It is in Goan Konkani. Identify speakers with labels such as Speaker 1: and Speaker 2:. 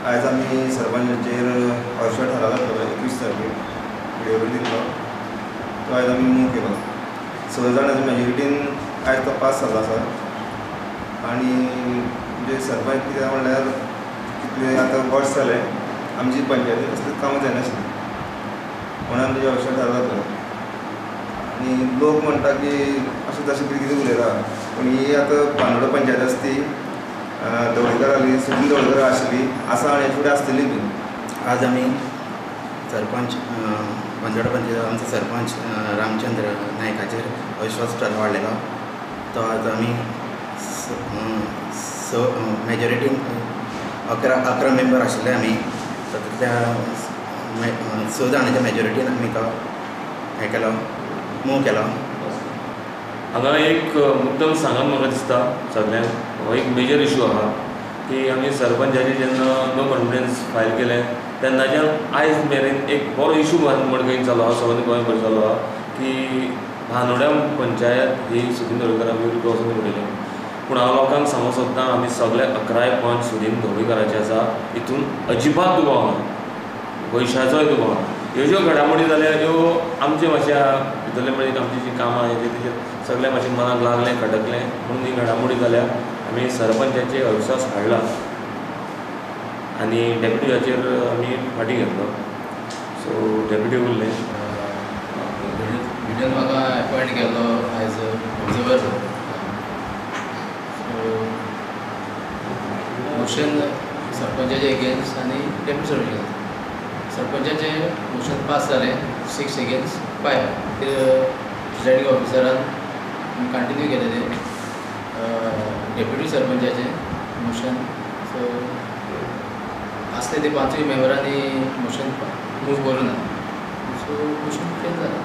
Speaker 1: आयज आमी सरपंचाचेर अविश्वास ठराव घातलो 21 तारखेक विडियो दिल्लो तो आयज आमी मूव केलो. 6 जाणांच्या मेजॉरिटीन आयज तो पास जाल्लो आसा. आनी म्हणजे सरपंच कितें म्हणल्यार कितले आतां वर्स जालें आमची पंचायतीन कसलीच कामां जायनाशिल्लीं म्हणून आमी तेजेर अविश्वास ठराव घातलो. आनी लोक म्हणटा की अशें तशें कितें कितें उलयता, पूण ही आतां बांदोडा पंचायत आसा ती ढवळीकर आसली, सुदीन ढवळीकर आशिल्ली आसा आनी फुडें आसतली बी.
Speaker 2: आज आमी सरपंच बांदोडा पंचायत आमचो सरपंच रामचंद्र नायकाचेर अविश्वास ठराव हाडलेलो तो आज आमी 6 मेजॉरिटीन 11 मेंबर आशिल्ले आमी, तातूंतल्या 6 जाणांच्या मेजॉरिटीन आमी तो हें केलो, मूव केलो.
Speaker 3: हांगा एक मुद्दम सांगप म्हाका दिसता सगल्यांक, हो एक मेजर इशू आहा की आमी सरपंचाचेर जेन्ना नो कॉन्फिडन्स फायल केलें तेन्नाच्यान आयज मेरेन एक बरो इशू मडगांव जालो आहा, सबंद गोंयभर जालो आहा की बांदोड्या पंचायत ही सुदीन ढवळीकरा विरुद्ध वचून उडयल्या. पूण हांव लोकांक सांगूंक सोदता आमी सगळे 11 पंच सुदीन ढवळीकराचे आसा, हितून अजिबात दुबाव ना, पयशाचोय दुबाव ना. ह्यो ज्यो घडामोडी जाल्या ह्यो आमचे मातशे भितरले म्हणजे आमची जीं कामां आहा तेजेर सगळें मातशें मनाक लागलें, खटकलें म्हणून ही घडामोडी जाल्या. आमी सरपंचाचेर अविश्वास हाडला आनी डेप्युटीचेर आमी फाटीं घेतलो, सो डेप्युटी उरलें.
Speaker 4: भिडन म्हाका एपॉयंट केल्लो एज ऑब्जर्वर. सो मोशन सरपंचाचे एगेन्स्ट आनी डेप्युटी सरपंच सरपंचाचें मोशन पास जालें 6 against 5. प्रिसायडींग ऑफिसरान कंटिन्यू केलें तें डेप्युटी सरपंचाचें मोशन. सो आसले ते 5 मेंबरांनी मोशन मूव करूं ना, सो मोशन फेल जालें.